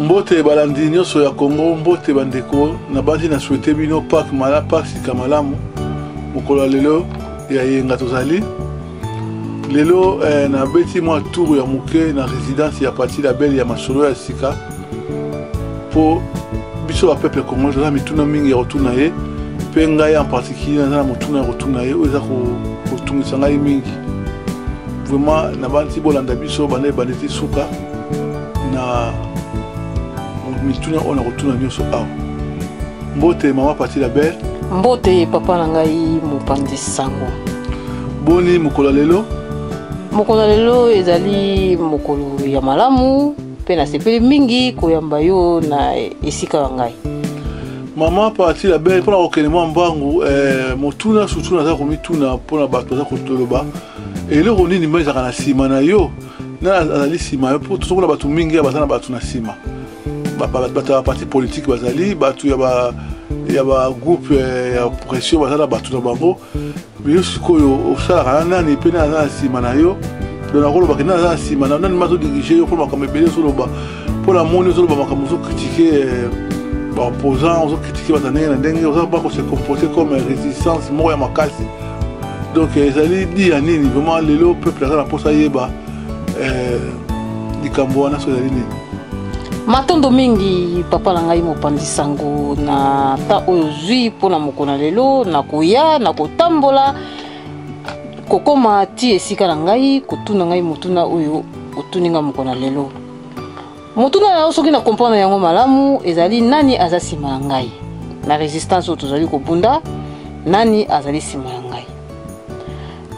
Mbote balandi nyonso ya Congo, mbote bandeko, nabanzi na souhaite bino Pâques mala Pâques sika malamu. Mokolo ya lelo ya yenga tozali lelo eh, nabeti mwa tour ya moke na résidence ya Pati la Belle ya masolo ya sika mpo biso ba peuple congolais toza mituna mingi ya kotuna ye mpe ngai en particulier naza na motuna ya kotuna ye oyo eza kotungisa ngai mingi vraiment nabanzi bolanda biso banda ebandi ti suka na mituna oyo nakotuna nyonso awa. Mbote mama Pati la Belle. Mbote papa na ngai mopanzi sango. Boni mokolo ya lelo? Mokolo ya lelo ezali mokolo ya malamu mpe nasepeli mingi koyamba yo na esika ya ngai. Mama Pati la Belle, mpona kokende mwa mbangu eh, motuna surtout naza komituna mpona bato baza kotoloba eloko nini mba ezalaka na nsima na yo na azali nsima yo mpo tozomona bato mingi ya baza na bato na nsima bato ya parti politique bazali bato ya ba ya ba groupe eh, ya pression baza na bato na bango yo sikoyo osalaka na nani mpe nani aza na nsima na yo donc nakoloba ke nani aza na nsima na nani mazodirige yo mpo makambo ebele ozoloba mpo na moni ozoloba makambo ozokritike eh, baopposant ozokritike bato ya ndenge na ndenge oza ba kose comporte comme résistance moko ya makasi donc eh, ezali di ya nini vraiment lelo peuple aza na mposa ayeba eh, likambo wana so ezali nini. Matondo mingi papa na ngai mopanzi sango na ta oyo ozwi mpo na mokolo na lelo na koya na kotambola kokoma ti esika na ngai kotuna ngai motuna oyo otuni ngai mokolo na lelo. Motuna na yo soki na comprendre yango malamu ezali nani aza nsima na ngai na resistance oyo tozali kobunda, nani azali nsima na ngai?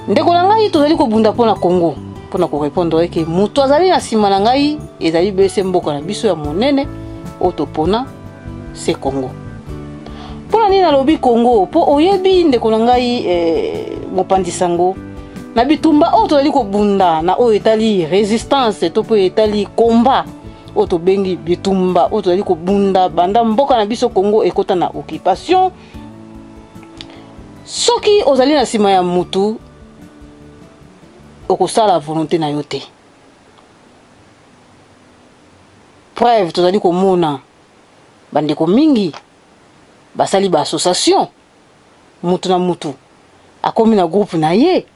Ndeko na ngai, tozali kobunda mpo na Congo. Mpo na korepondre eke moto azali na nsima na ngai ezali bese mboka na biso ya monene oyo topona se Congo. Mpo na nini nalobi Congo? Mpo oyebi ndeko na ngai eh, mopanzi sango na bitumba oyo tozali kobunda na oyo etali resistance to mpe etali combat oyo tobengi bitumba oyo tozali kobunda banda mboka na biso Congo ekota na occupation. Soki ozali na nsima ya mutu okosala volonté na yo te. Preuve tozali komona bandeko mingi basali ba association, mutu na mutu akomi na groupe na ye.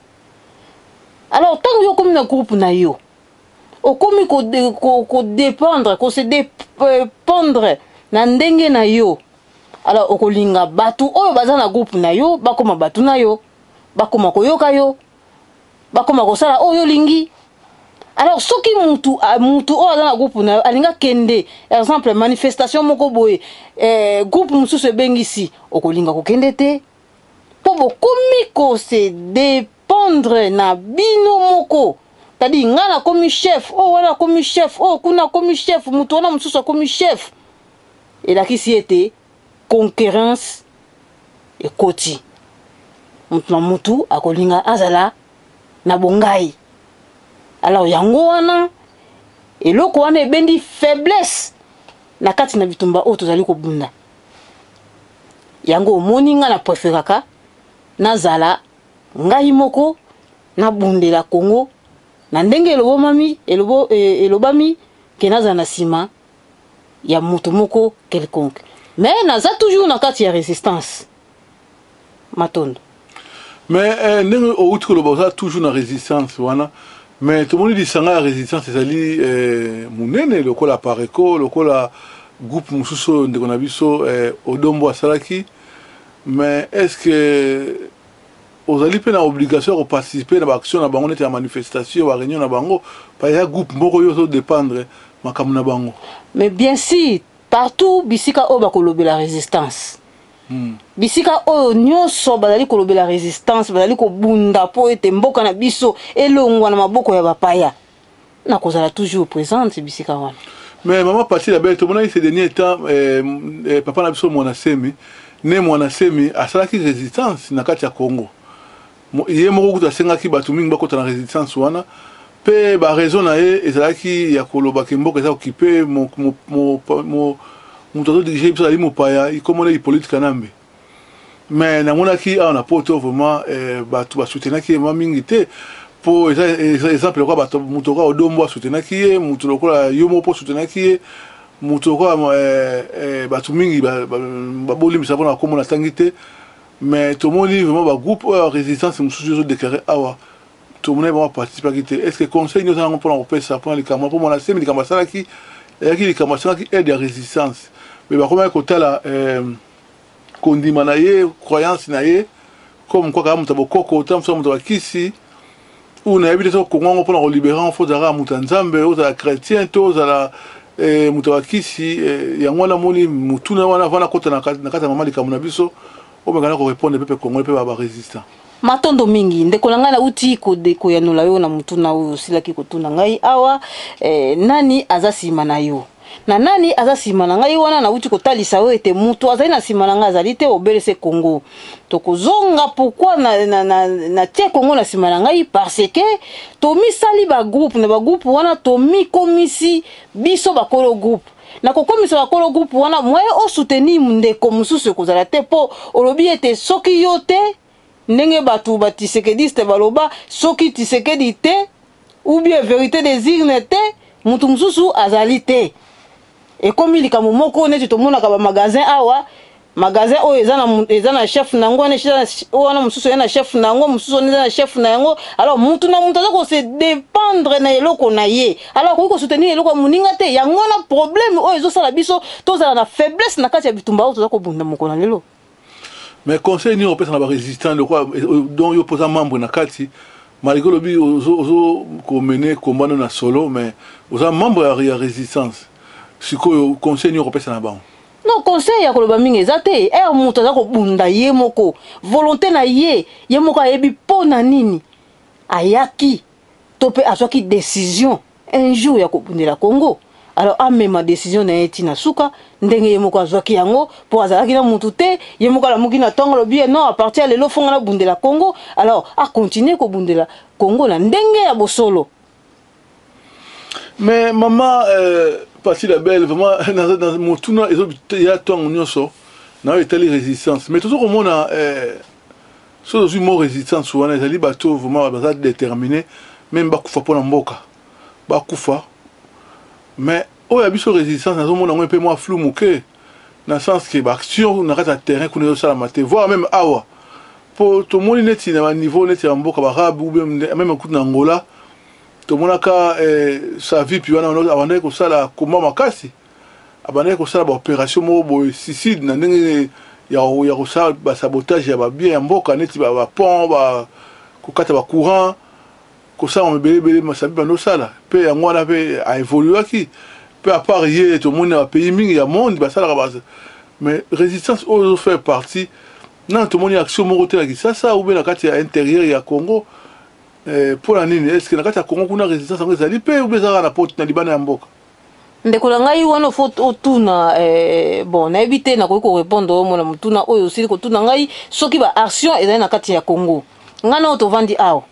Alors ntango yo okomi na groupe na yo, okomi kodépendre, ko kose dépendre na ndenge na yo. Alors okolinga bato oyo baza na groupe na yo bakoma bato na yo, bakoma koyoka yo, bakoma kosala oyo olingi. Alors soki mutu, mutu oyo aza na groupe na yo alingi akende exemple manifestation moko boye, eh, groupe mosusu ebengisi, okolinga kokende te mpo bokomi kose dépendre na bino moko. Tadi nga nakomi chef, oyo wana akomi chef, oyo kuna akomi chef, mutu wana mosusu akomi chef. Elakisi ete concurrence ekoti, mutu na mutu akolinga azala na bongai. Alors yango wana eloko wana ebendi faiblesse na kati na bitumba oyo tozali kobunda. Yango omoni nga na preferaka nazala ngai moko nabundela Congo na ndenge elobomami, elobo, e, elobami ke nazala na nsima ya moto moko quelconque. Mais naza toujours na kati ya résistance. Matondo. Mais eh, ndenge outi koloba oza toujours na résistance wana, mais tomoni lisanga ya résistance ezali eh, monene lokola Pareco, lokola groupe mosusu oyo ndeko na biso eh, Odombo asalaki. Mais est-ce que ozali mpe na obligation ya koparticiper na baaction na bango neti ya manifestation, ba réunion na bango, pa ya groupe moko yo ozodépendre makambo na bango? Mais bien sûr, partout bisika oyo bakolobela résistance, bisika oyo nyonso bazali kolobela résistance, bazali kobunda mpo ete mboka na biso elongwa na maboko ya bapaya, nakozala toujours présente bisika wana. Mais mama Pati la Belle, tomonaki ces derniers temps eh, eh, papa na biso Mwana Semi ne Mwana Semi asalaki résistance na kati ya Congo. Ye moko kutu asengaki bato mingi bakota na résistance wana mpe ba raison na ye ezalaki ya koloba ke mboka eza occupé, moto azodirige biso azali mopaya, ikomona Hippolyte Kanambe. Mais namonaki awa na poto vraiment eh, bato basoutenaki ye vraiment mingi te mpo eza exemple lokola bato moto lokola Odombo asoutenaki ye, moto lokola yo moko mpo osoutenaki ye. Moto lokola bato mingi babolimbisa mpona kombo natangi te, mais tomoni vraiment bagroupe oyo ya résistance mosusu ezodéclare awa, tomoni bango baparticipaki te. Est ce que conseil nyonso yango mpona kopesa mpona likambo, mpo Mwanda Nsemi likambo asalaki eyaki likambo asalaki aide ya résistance, mais bakomaki kotala kondima na ye, croyance na ye, comme quoi kaka moto ya bokoko, ta mosu moto ya bakisi ou nayebi te. Soki Kongo yango mpona kolibérer yango, faut ozalaka moto ya Nzambe, ozala chrétien to ozala moto ya bakisi. Yango wana moni motuna wana vana kota na kati ya mama likambo na biso, omekana korépondre peuple congolais mpe barésistant. Matondo mingi, ndeko na ngai. Nauti koyanola yo na motuna oyo osilaki kotuna ngai awa, nani aza nsima na yo na nani aza nsima na ngai. Wana nauti kotalisa oyo ete moto azali na nsima na ngai azali te, obelese Kongo. Tokozonga pourquoi na tie Kongo na nsima na ngai, parce que tomisali bagroupe. Na bagroupe wana tomikomisi biso bakolo groupe. Na kokomisa bakolo groupe wana, moyen osoutenir ndeko mosusu ekozala te, mpo olobi ete soki yo te, ndenge bato batisekediste baloba, soki Tisekedi te ou bien vérité des urnes te, motu mosusu azali te. Ekomi likambo moko neti tomonaka bamagasin awa, magasin oyo eza na chef na yango wana, wana mosusu eza na chef na yango, mosusu wana eza na chef na yango. Alors mutu na mutu aza kose dépendre na eloko na ye, alors akoki kosoutenir eloko ya moninga te. Yango wana problème oyo ezosala biso tozala na faiblesse na kati ya bitumba oyo toza kobunda mokolo na lelo. Mais conseil nini opesa na barésistant lokola donc yo mpoza membre na kati, malgré olobi ozo komene combat no na solo, mais oza membre ya résistance? Sikoyo conseil nini okopesa na bango? Non, conseil ya koloba mingi eza te. Ere moto aza kobunda ye moko, volonté na ye, ye moko ayebi mpo na nini ayaki to mpe azwaki décision un jour ya kobundela Congo. Alors amema décision na ye ntina suka ndenge ye moko azwaki yango, mpo azalaki na mutu te. Ye moko alamuki na ntongo, alobi: "Non, à partir ya lelo fonga nabundela Congo." Alors akontinue kobundela Congo na ndenge ya bosolo. Mais mama Pati la Belle, vraiment motuna ezoya ntango nyonso na oyo etali résistance. Mais toza komona soki ozwi mo résistance wana, ezali bato vraiment baza déterminé, même bakufa mpona mboka, bakufa. Mais oyo ya biso résistance, nazomona yango mpe mwa flou moke, na sens ke baaction na kati ya terrain kuna ezosalama te, voire même awa, mpo tomoni neti na baniveau neti ya mboka baarabe ou bien même kutu na Angola, tomonaka Savipi wana abandaki kosala combat makasi, abandaki kosala baopération moko boye suicide na ndenge ya kosala basabotage ya babien ya mboka, neti bapont, kokata bacourant, kosala ebele ebele. Savi bando osala mpe yango wana mpe aévoluaki mpe. À part ye, tomoni na bapays mingi ya monde basalaka. Mais résistance oyo ozofaire partie, nano tomoni action moko te na Kisasa ou bien na kati ya intérieur ya Congo. Mpo na nini? Est ce que na kati ya Congo kuna résistance yango ezali mpe ou bien ezalaka na poti na libanda ya mboka? Ndeko na ngai, wana faut otuna. Bon, nayebi te, nakoki korépondre oyo mona motuna oyo osili kotuna ngai, soki baaction ezali na kati ya Congo. Ngai na oyo tovandi awa,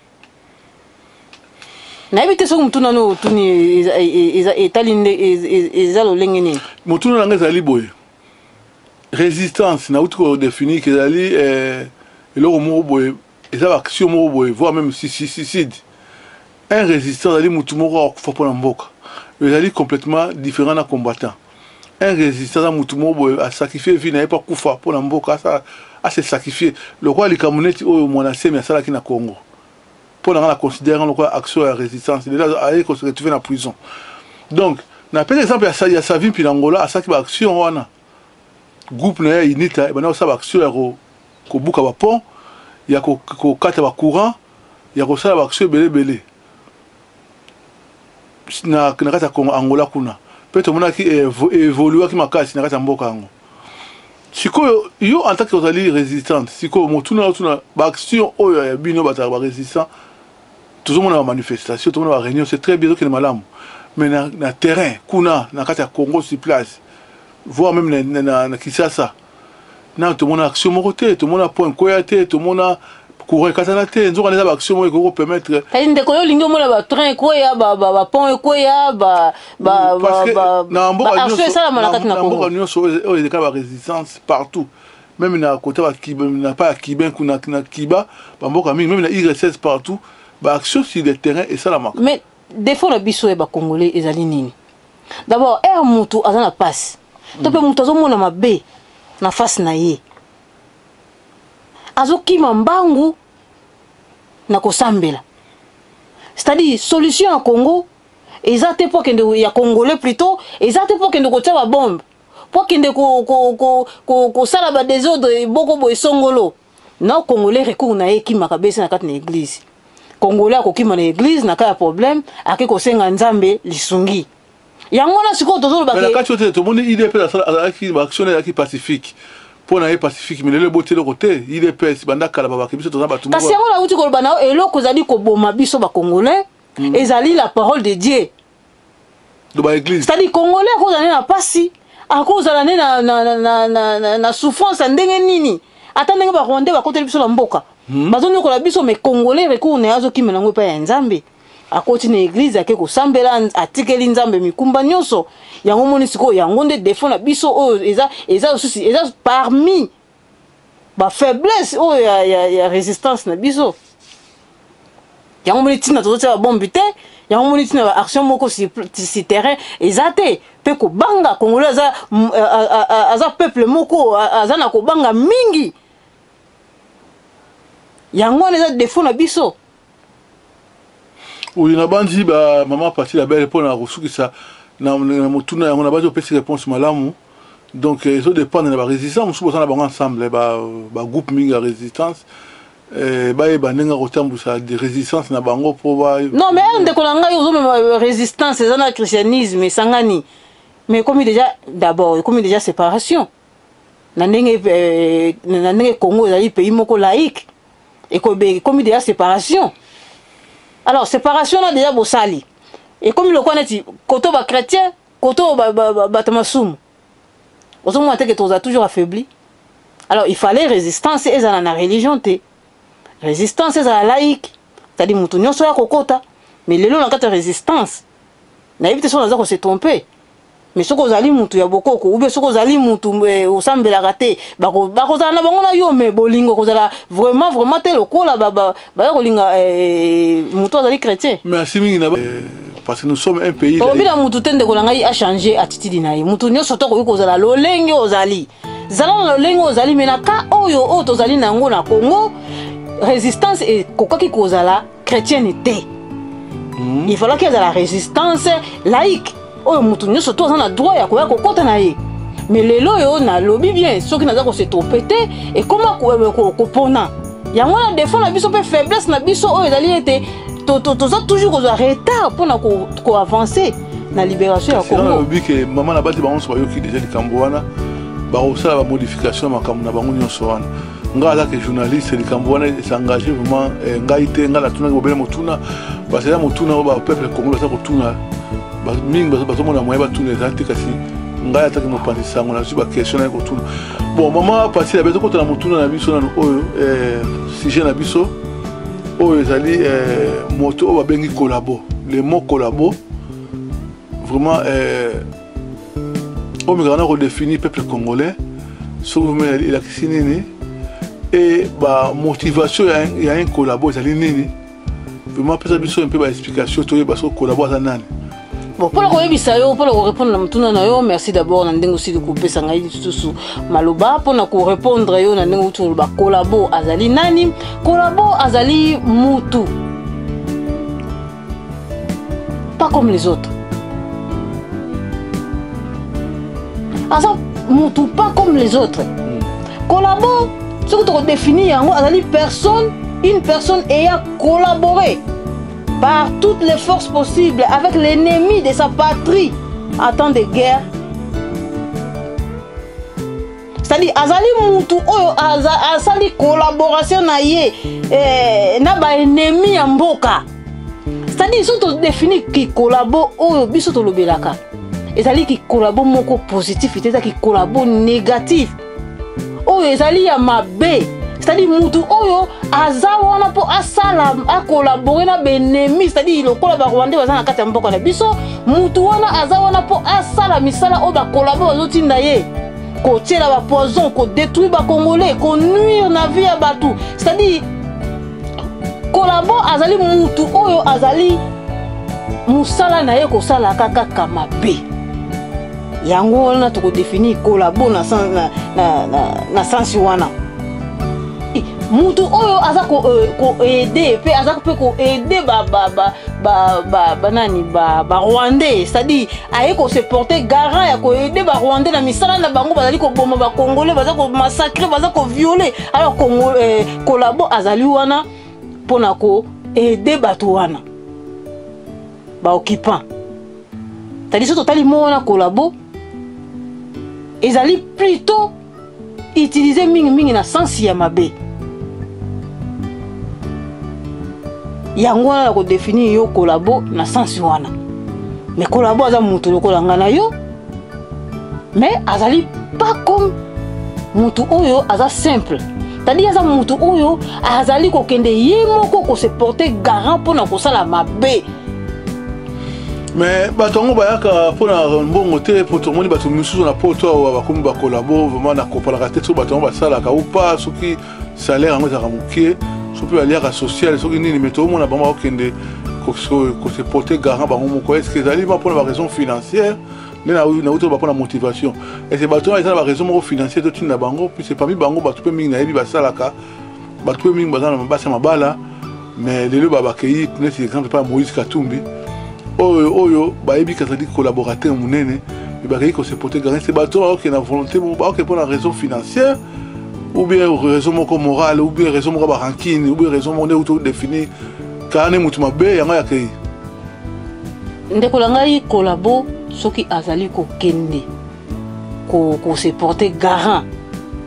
nayebi te soki motuna no otuni etali nde eza lolenge nini. Motuna na ngai ezali boye: résistance, nauti kodéfinir ke ezali eloko moko boye, eza baaction moko boye, voire même suicide. Un résistant azali motu moko akufa mpona mboka. Ezali complètement différent na combattant. Un résistant aza motu moko boye asacrifie vie na ye mpo akufa mpona mboka, ase sacrifie, lokola likambo neti oyo Mwanda Nsemi asalaki na Congo. Mpo na nga, na considère lokola action ya résistance. Lelo aye kose retrouve na prison. Donc napesi exemple ya Savimpi na Angola, asalaki baaction wana, groupe na ye UNITA ebanda kosala baaction ya kobuka bapont, ya kokata bacourant, ya kosala baaction ebele ebele na kati ya Congo, Angola kuna mpe tomonaki évoluaki makasi na kati ya mboka yango. Sikoyo yo, en tant que ozali résistante, sikoyo motuna otuna: baaction oyo ya bino bazalaka barésistant, tozomona bamanifestation, tomona baréunion, c'est très bien, ezokende malamu, mais na terrain kuna na kati ya Congo, sur place, voire même na Kinshasa, na tomona action moko te, tomona pont ekweya te, tomona courant ekatana te. Nzoka eza baaction moko ekoki kopermettre. Kadi ndeko, yo olingi omona batrain ekweya, bapont ekweya, baaction esalama na kati na Mboka nyonso oyo ezeka barésistance partout, même na côté na pa ya Kibin kuna na Kiba, bamboka mingi, même na URSS, partout baaction sur le terrain esalamaka. Mais défaut na biso ya bacongolais ezali nini? D'abord, ere mutu aza na pasi to mpe mutu azomona mabe na face na ye, azokima mbangu na kosambela. C'est-à-dire, solution ya Congo eza te mpo akende, ya Congolais plutôt, eza te mpo akende kotia babombe, mpo akende kosala badésordre boko boye songolo. Na Congolais, recours na ye ekimaka bese na kati na église. Congolais akokima na église na cas ya problème, ake kosenga Nzambe lisungi. Yango wana sikoyo tozoloba. Na kati oyo te, tomoni UDPS azalaki, baaction ezalaki pacifique, mpo na ye pacifique, mais lelo eboti eloko te. UDPS banda kala babaki biso toza bato. Kasi yango nauti koloba na yo, eloko ezali koboma biso Bacongolais ezali la parole de Dieu. Do baéglise. C'est-à-dire, Congolais akozala nde na pasi, akozala nde na souffrance ya ndenge nini, ata ndenge Barwandais bakoteli biso na mboka, bazonyokola biso, mais Congolais, recours na ye azokimela yango epai ya Nzambe. Akoti na église, ake kosambela, atikeli Nzambe mikumba nyonso. Yango moni sikoyo, yango nde défaut na biso oyo eza lisusu, eza parmi bafaiblesse oyo ya résistance na biso. Yango moni ntina tozotia babombi te, yango moni ntina baaction moko si terrain eza te. Mpe kobanga, Congolais aza peuple moko aza na kobanga mingi. Yango wana eza défaut na biso. Oyo nabandi bamama Pati la Belle, mpona kosukisa na motuna yango, nabandi opesi réponse malamu. Donc ezodépendre na barésistance mosusu boza na bango ensemble, bagroupe mingi ya résistance, bayeba ndenge kotambusa résistance na bango mpo ba Non, mais ndeko na ngai, ozomema résistance eza na christianisme esangani, mais ekomi déjà, d'abord ekomi déjà séparation na ndenge Congo ezali pays moko laïque. Ekomi déjà séparation. Alors séparation na déjà bosali, ekomi lokola neti koto bachrétien, koto bato masumu. Ozomona te ke tozala toujours affaibli. Alors il fallait résistance ezala na religion te, résistance ezala laïque, c'est-à-dire moto nyonso ya kokota. Mais lelo na kati ya résistance, nayebi te soki naza kose tromper, mais soki ozali mutu ya bokoko ou bien soki ozali mutu osambelaka te, bakozala na bango na yo, mais bolingo kozala vraiment vraiment te lokola baya kolinga mutu azali chrétien. Merci mingi na parce que nous sommes un pays. Tolobi na mutu te, ndeko na ngai, achange attitude na ye. Mutu nyonso tokoki kozala lolenge ozali, zala na lolenge ozali, mais na cas oyo oyo tozali na yango na Congo, résistance ekokaki kozala chrétienne te. Il fallaki ezala résistance laïque oyo mutu nyonso to aza na droit ya koya kokɔta na ye. Mais lelo oyo, nalobi bien, soki naza kose tromper te, ekóma kopona. Yango wana défaut na biso mpe faiblesse na biso oyo ezali ete toza toujours kozwa retard mpona koavance na libération ya Congo. Nalobi ke mama na bati bango nyonso bayoki déjà likambo wana, bakosala bamodification ya makambo na bango nyonso wana. Ngai azaki journaliste, likambo wana esengage vraiment ngai te. Ngai natunaki bobele motuna, parce eza motuna oyo bapeuple congolais baza kotuna mingi, bazomona moyen batuna eza te. Kasi ngai ataki mopanzi sango, nazwi baquestion naye kotuna. Bon, mama Pati, na tokota na motuna na biso nanu oyo, sujet na biso oyo ezali moto oyo babengi collabo. Le mot collabo, vraiment, oyo mekaka na kodéfinir peuple congolais soki vraiment elakisi nini e bamotivation ya un collabo ezali nini. Vraiment, apesa biso mpe baexplication, toyeba soki collabo aza nani. Bon, mpona koyebisa yo, mpona korépondre na motuna na yo, merci d'abord na ndenge osili kopesa ngai lisusu maloba mpona korépondre yo na ndenge outi koloba. Collabo azali nani? Collabo azali mutu pas comme les autres, aza mutu pas comme les autres. Collabo, soki tokodéfinir yango, azali personne, une personne ayant collaboré par toutes les forces possibles avec l'ennemi de sa patrie en temps de guerre. C'est-à-dire, azali mutu oyo asali collaboration na ye na baennemi ya mboka. C'est-à-dire, soki todéfinir kicollabo oyo biso tolobelaka, ezali kicollabo moko positif te, eza kicollabo négatif oyo ezali ya mabe. C'est-à-dire, mutu oyo aza wana mpo asala akolabore na baennemi, c'est-à-dire lokola Barwandais baza na kati ya mboka na biso, mutu wana aza wana mpo asala misala oyo bacollabo bazotinda ye, kotiela bapoison, kodétruire Bacongolais, konuire na vie ya bato. C'est-à-dire, collabo azali mutu oyo azali mosala na ye kosalaka kaka mabe. Yango wana tokodéfinir collabo na, na, na, na, na sensi wana. Mutu oyo aza koaider mpe aza mpe koaider banani, Barwandais, c'est-à-dire aye kose porter garant ya koaider Barwandais na misala na bango. Bazali koboma Bacongolais, baza komassacrer, baza kovioler. Alors Congo, collabo azali wana mpona koaider bato wana, baoccupant. C'est-à-dire so totali mo wana, collabo ezali plutôt utilisé mingimingi na sensi ya mabe. Yango wana na kodéfinir yo collabo na sensi wana. Mais collabo aza moto lokola ngai na yo, mais azali pas comme motu oyo aza simple. C'est-à-dire aza motu oyo azali kokende ye moko kose porter garant mpona kosala mabe. Mais bato yango bayaka mpona mbongo te, po tomoni bato misusu na poto awa bakomi bacollabo. Vraiment nakopalaka te soki bato yango basalaka ou pas, soki salaire yango ezalaka moke, soki mpe baliaka social, soki nini. Mais toomona bango bakokende kose porter garant bango moko. Est ce que ezali ma mpona baraison financière nde nauti oloba mpona motivation? Est ce bato wana eza na baraison moko financière totinda bango? Puisque parmi bango, bato mpe mingi nayebi basalaka, bato mpe mingi baza na basi ya mabala. Mais lelo bakei, neti exemple pa Moïse Katumbi oyo, oyo bayebi kazali collaborateur monene, mais bakei kose porter garant. C'est bato bakokende na volonté moko, bakokende mpona raison financière ou bien raison moko morale ou bien raison moko barancune ou bien raison moko nde uti odéfinir kaka nde motu mabe yango yakei. Ndeko na ngai, collabo soki azali kokende kose porter garant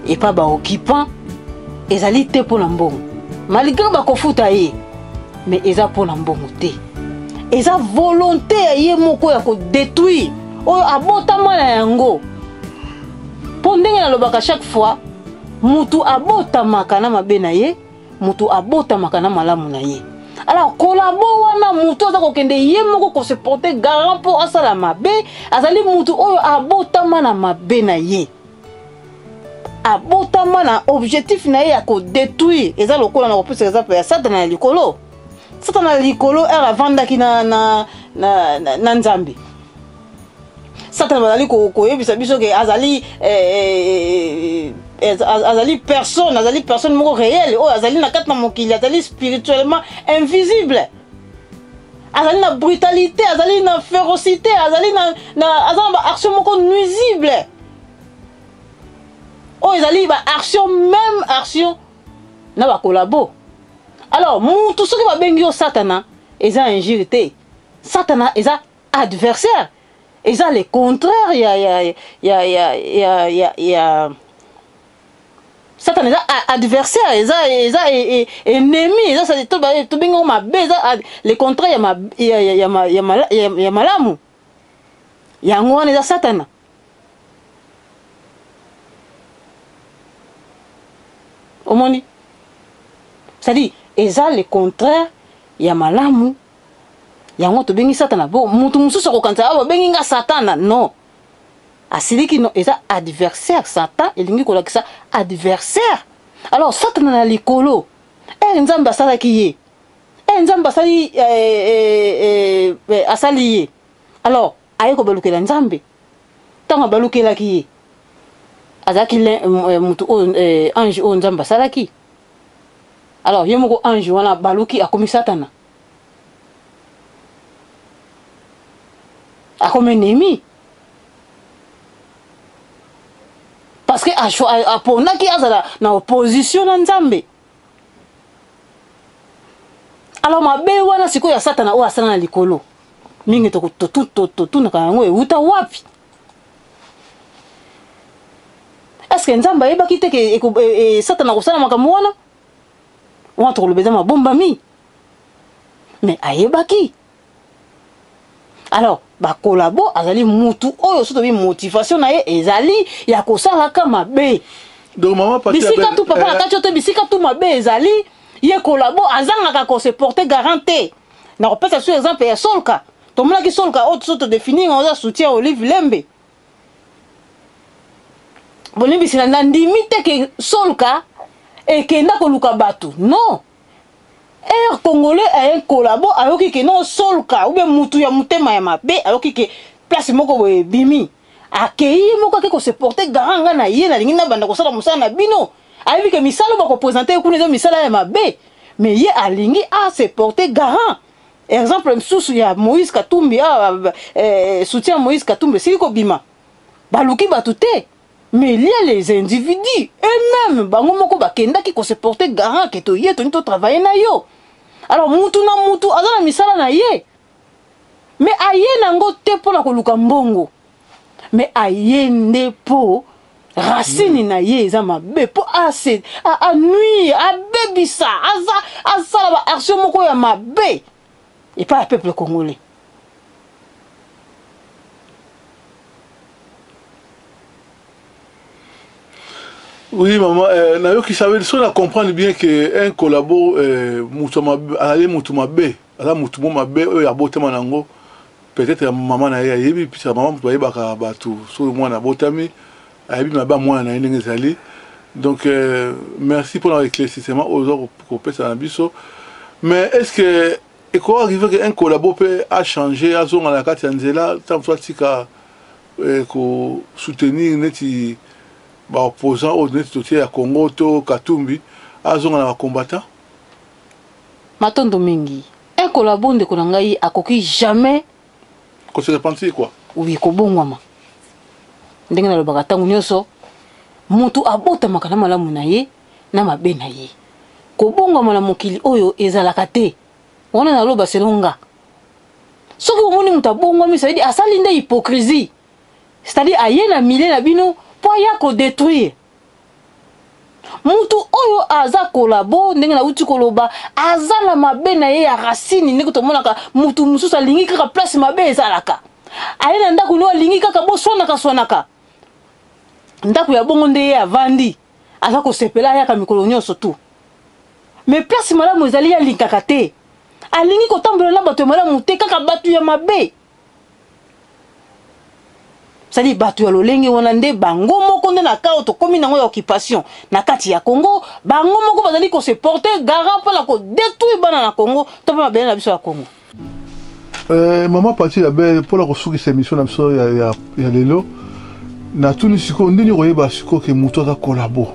epa baoccupant, ezali te mpo na mbongo, malgré bakofuta ye, mais eza mpo na mbongo te. Eza volonté ya ye moko ya kodétruire oyo abotama na yango. Mpo ndenge nalobaka chaque fois, mutu abotamaka na mabe na ye, mutu abotamaka na malamu na ye. Alors collabo wana, mutu aza kokende ye moko kose porter garant mpo asala mabe, azali mutu oyo abotama na mabe na ye, abotama na objectif na ye ya kodétruire. Eza lokola na kopesa exemple ya Satana na likolo. Satana na likolo, ere avandaki na Nzambe, Satana bazali koyebisa biso ke azali azali personne, azali personne moko réelle oyo azali na kati na mokili, azali spirituellement invisible, azali na brutalité, azali na férocité, azali na aza na baaction moko nuisible oyo ezali baaction, même action na bacollabo. Alors mutu soki babengi yo Satana, eza injure te. Satana eza adversaire, eza le contraire ya Satana. Eza adversaire, eza ennemi, eza tobengi yango mabe, eza le contraire ya malamu. Yango wana eza Satana. Omoni, c'est-à-dire eza le contraire ya malamu, yango tobengi Satana. Bo mutu mosusu akokanisa awa babengi nga Satana, non, asiliki. Non, eza adversaire. Satan elingi kolakisa adversaire. Alors Satana na likolo, ere Nzambe asalaki ye, ere Nzambe asali asali ye, alors aye kobalukela Nzambe. Ntango abalukelaki ye, azalaki mutu oyo, ange oyo Nzambe asalaki. Alors ye moko ange wana abaluki, akomi Satana, akomi ennemi, parce que aponaki azala na opposition na Nzambe. Alors mabe wana sikoyo ya Satana oyo asala na likolo, mingi totunaka yango euta wapi? Est ce que Nzambe ayebaki te ke Satana kosala makambo wana? Wana tokoloba eza mabombami, mais ayebaki. Alors bacollabo azali mutu oyo so tobi motivation na ye ezali ya kosalaka mabe. Donc mama Pati, bisika tu papa na kati oyo te, bisika tu mabe ezali, ye collabo azangaka kose porter garant te. Na kopesa so exemple ya Solka, tomonaki Solka oyo so todéfinir oza soutien Olive Lembe. Bolimbisi, na ndimi te ke Solka ekenda koluka bato. Non, ere Congolais aye collabo ayoki ke non, Solka ou bien mutu ya motema ya mabe ayoki ke place moko boye ebimi. Akei ye moko ake kose porter garant, nga na ye nalingi nabanda kosala mosala na bino. Ayebi ke misala oyo bakopresente ye kuna eza misala ya mabe, mais ye alingi ase porter garant. Exemple mosusu ya Moïse Katumbi, soutien ya Moïse Katumbi esili kobima, baluki bato te, mais il y a les individus eux-mêmes, bango moko bakendaki kose porter garant ke toye tolingi totravaille na yo. Alors mutu na mutu aza na misala na ye, mais aye nango te mpona koluka mbongo, mais aye nde mpo racine na ye eza mabe, mpo ase anuire, abebisa, aza asala ba action moko ya mabe epai ya peuple congolais. Oui, maman, nayoki, ça veut dire comprendre bien que un collabo, mutu mabe, azali mutu mabe, aza mutu mo mabe oyo abotama nango, peut-être ya mama na ye ayebi, puisque mama mutu ayebaka bato, soki mwana abotami ayebi mabe ya mwana na ye ndenge ezali. Donc merci pour l'éclaircissement oyo oza kopesa na biso. Mais est-ce que ekoki arriver que un collabo mpe achanger, azonga na kati ya nzela, ntango mosusu atika kosoutenir neti baopposant oyo neti totie ya Congo to Katumbi, azonga na bacombattant? Matondo mingi. Un collabo, ndeko na ngai, akoki jamais kose repentir quoi. Oui, kobongwama. Ndenge nalobaka ntango nyonso, moto abotamaka na malamu na ye na mabe na ye. Kobongwama na mokili oyo ezalaka te. Wana naloba selon nga. Soki omoni moto abongwami, ça veut dire asali nde hypocrisie, c'est-à-dire aye na milieu na bino mpo aya kodétruire. Mutu oyo aza collabo, ndenge nauti koloba, aza na mabe na ye ya racine. Ndenge tomonaka mutu mosusu alingi kaka place mabe ezalaka, aye na ndako no alingi kaka boswanaka swanaka, ndako ya bongo nde ye avandi, aza kosepela, ayaka mikolo nyonso tu. Mais place malamu ezali, ye alingaka te, alingi kotambola na bato ya malamu te, kaka bato ya mabe. C'est-à-dire bato ya lolenge wana nde bango moko nde na kao tokomi nango ya occupation na kati ya Congo, bango moko bazali kose porter garant mpona kodétruire bana na Congo to mpe mabele na biso ya Congo. Mama Pati la Belle, mpona kosukisa émission na biso ya lelo, natuni sikoyo ndenge koyeba sikoyo ke moto aza collabo.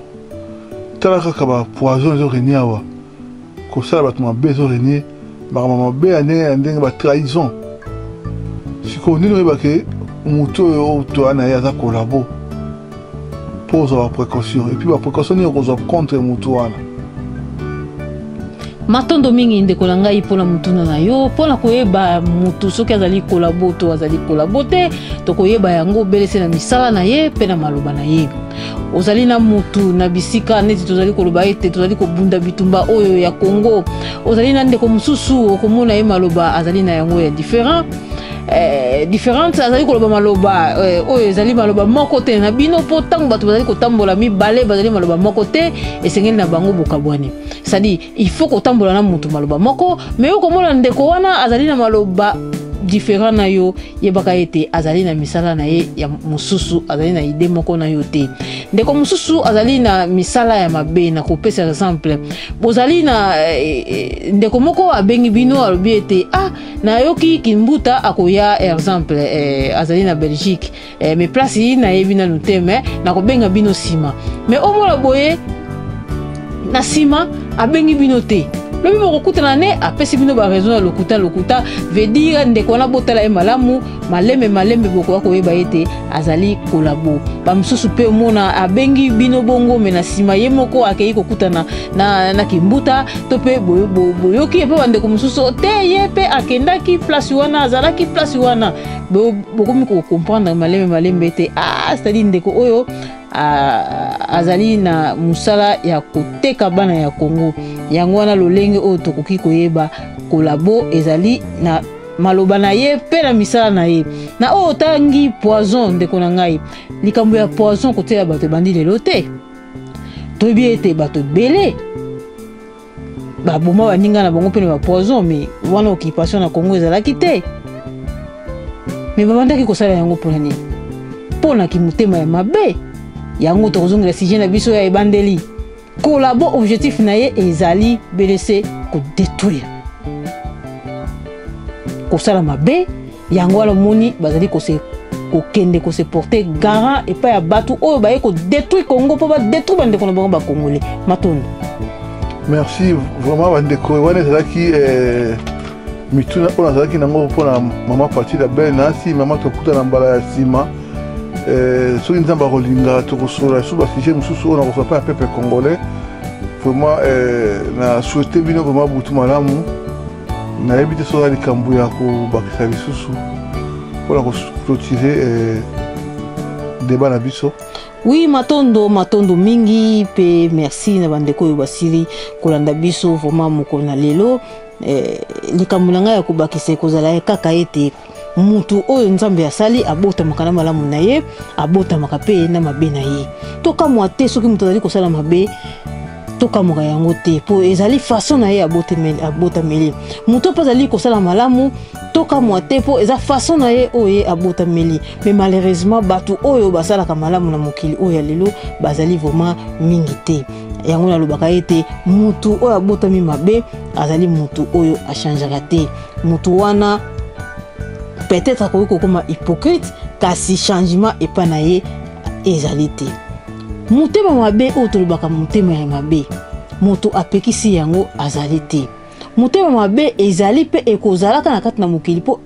Tala kaka bapoison ezorenie awa, kosala bato mabe ezorenie, makambo mabe ya ndenge ya ndenge, batrahison. Sikoyo ndenge oyeba ke moto oyo toya na ye aza collabo, mpo ozwa baprécaution, et puis baprécaution nini okozwa contre moto wana? Matondo mingi, ndeko na ngai, mpona motuna na yo. Mpona koyeba motu soki azali collabo to azali collabo te, tokoyeba yango belese na misala na ye mpe na maloba na ye. Ozali na mutu na bisika neti tozali koloba ete tozali kobunda bitumba oyo ya Congo, ozali na ndeko mosusu, okomona ye maloba azali na yango ya différent, différente, azali koloba maloba oyo ezali maloba moko te na bino. Mpo ntango bato bazali kotambola mibale, bazali maloba moko te, esengeli na bango bokabwani. C'est-à-dire il faut kotambola na motu maloba moko. Mais okomona ndeko wana azali na maloba différent na yo, yebaka ete azali na misala na ye ya mosusu, azali na idée moko na yo te. Ndeko mosusu azali na misala ya mabe. Na kopesa exemple, bozali na ndeko moko abengi bino, alobi ete ah, nayoki Kimbuta akoya, exemple, azali na Belgique, mais place ye nayebi nanu te, mais nakobenga bino nsima. Mais omona boye na nsima abengi bino te, lobi bokokutana ne apesi bino baraison ya lokuta lokuta. Veut dire ndeko wana botala ye malamu, malembe malembe bokoka koyeba ete azali collabo. Bamosusu mpe omona abengi bino bongo, mais na nsima ye moko akei kokutana na Kimbuta, to mpe boyoki ye mpe bandeko mosusu te, ye mpe akendaki place wana, azalaki place wana. Bokomi kocomprendre malembe malembe ete ah, c'est-à-dire ndeko oyo azali na mosala ya koteka bana ya Kongo. Yango wana lolenge oyo tokoki koyeba collabo ezali na maloba na ye mpe na misala na ye. Na oyo otangi poison, ndeko na ngai, likambo ya poison kotiela bato ebandi lelo te. Toyebi ete bato ebele baboma baninga na bango mpe na bapoison, mais wana occupation na Congo ezalaki te. Mais babandaki kosala yango mpona nini? Mpo na kimotema ya mabe. Yango tokozongela sujet na biso ya ebandeli: collabo objectif na ye ezali belese kodétruire, kosala mabe. Yango wana omoni bazali kose Kokende ko se porter garant epai ya bato oyo baye kodétruire Congo mpo badétruire bandeko na bango bacongolais. Matondo. Merci vraiment, bandeko. Wana ezalaki mituna oyo nazalaki nango mpona mama Pati la Belle. Nasi mama, tokuta na mbala ya nsima. Soki Nzambe akolinga, tokosolola lisusu basujet mosusu oyo nakozwa mpe ya peuple congolais. Vraiment, na souhaite bino vraiment butu malamu. Nayebi te soki aza likambo ya kobakisa lisusu mpona koclôturer débat na biso. Oui, matondo, matondo mingi mpe merci na bandeko oyo basili kolanda biso vraiment mokolo na lelo. Likambo na ngai ya kobakisa ekozala kaka ete mutu oyo Nzambe asali abotamaka na malamu na ye, abotamaka mpe na mabe na ye. Tokamwa te soki moto azali kosala mabe, tokamwaka yango te mpo ezali façon na ye abotameli. Moto mpe azali kosala malamu, tokamwa te mpo eza façon na ye oyo ye abotameli. Mais malheureusement, bato oyo basalaka malamu na mokili oyo ya lelo bazali vraiment mingi te. Yango nalobaka ete mutu oyo abotami mabe azali mutu oyo achangeaka te. Mutu wana peut-être akoki kokóma hypocrite, kasi changement epai na ye ezali te. Motema mabe oyo tolobaka, motema ya mabe, moto apekisi yango azali te. Motema mabe ezali mpe ekozalaka na kati na mokili mpo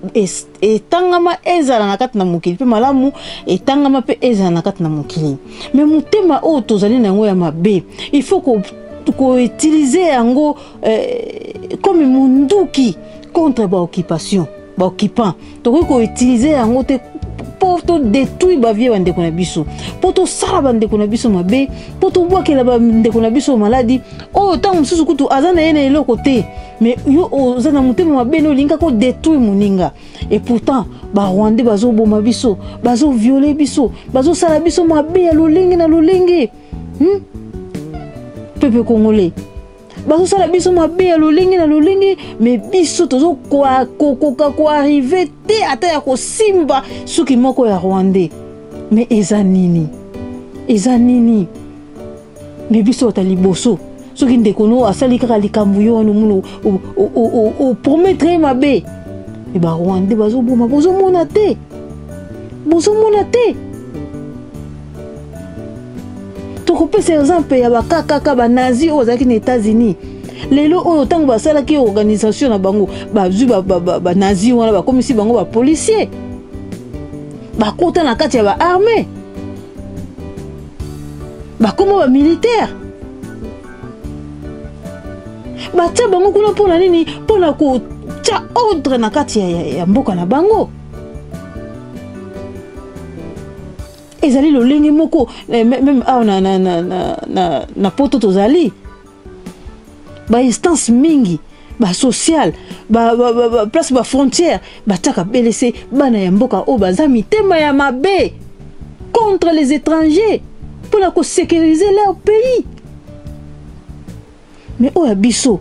etangama ezala na kati na mokili, mpe malamu etangama mpe ezala na kati na mokili. Mais motema oyo tozali na yango ya mabe, il faut koutiliser yango comme munduki contre baoccupation, baoccupant. Tokoki koutiliser yango te mpo todétruire bavie bandeko na biso, mpo tosala bandeko na biso mabe, mpo tobwakela bandeko na biso maladi oyo ntango mosusu kutu aza na ye na eloko te. Mais yo oza na motema mabe na olingi kaka odétruire moninga. Et pourtant Barwandais bazoboma biso, bazoviole biso, bazosala biso mabe ya lolenge na lolenge. Peuple congolais, bazosala biso mabe ya lolenge na lolenge, mais biso tozokoka koarriver te ata ya kosimba suki moko ya Rwandais. Mais eza nini? Eza nini? Mais biso bata liboso, soki ndeko no asali kaka likambo, yo wana omona opromettre ye mabe. Mais Barwandais bazoboma, bozomona te, bozomona te. Tokopesa exemple ya bakakaka banazi oyo bazalaki na États-Unis. Lelo oyo, ntango basalaki organisation na bango, bazwi banazi wana, bakomisi bango bapolicier, bakota na kati ya baarmée, bakoma bamilitaire. Batia bango kuna mpona nini? Mpona kotia ordre na kati ya mboka na bango. Ezali lolenge moko même awa na Poto. Tozali bainstance mingi basocial, place bafrontière, batiaka belese bana ya mboka oyo baza mitema ya mabe contre les étrangers mpona kosécuriser leur pays. Mais oyo ya biso,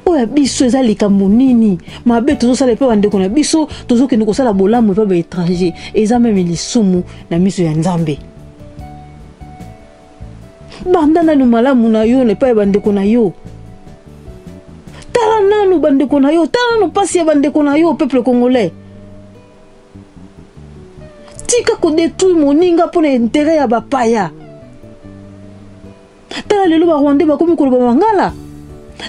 oyo ya biso eza likambo nini? Mabe tozosala epai bandeko na biso, tozokende kosala bolamu epai baétranger. Eza même lisumu na miso ya Nzambe. Banda nanu malamu na yo na epai ya bandeko na yo. Tala nanu bandeko na yo, tala nanu mpasi ya bandeko na yo. Peuple congolais, tika kodétruire moninga mpo na intérêt ya bapaya. Tala lelo Barwandais bakomi koloba mangala.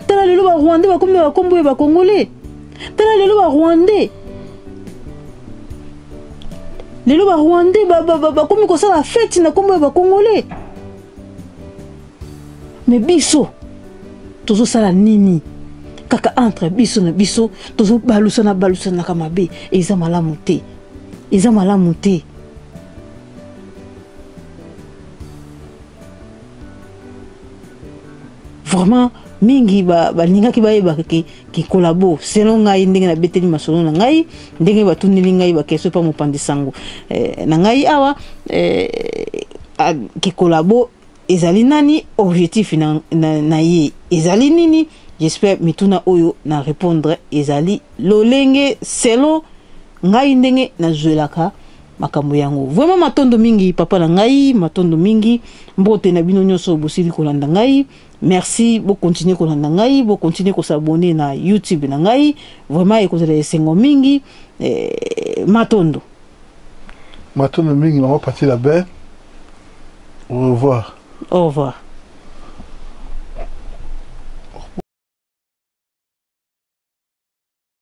Tala lelo Barwandais bakomi na bakombo ya Bacongolais. Tala lelo Barwandais, lelo Barwandais bakomi kosala fête na nkombo ya Bacongolais. Mais biso tozosala nini? Kaka entre biso na biso tozobalusana balusanaka mabe. Eza malamu te, eza malamu te. Vraiment mingi balingaki bayebaka ke collabo. Selon ngai, ndenge nabeteli masolo na ngai, ndenge batuneli ngai baquestion mpa mopanzi sango na ngai awa, ke collabo ezali nani, objectif na ye ezali nini, j'espère mituna oyo na répondre ezali lolenge selon ngai ndenge nazwelaka makambo yango. Vraiment matondo mingi, papa na ngai, matondo mingi. Mbote na bino nyonso bosili kolanda ngai. Merci, bokontinue kolanda ngai, bokontinue kos'abonner na YouTube na ngai. Vraiment ekozala esengo mingi. Matondo. Matondo mingi, mama Pati la Belle. Au revoir. Au revoir.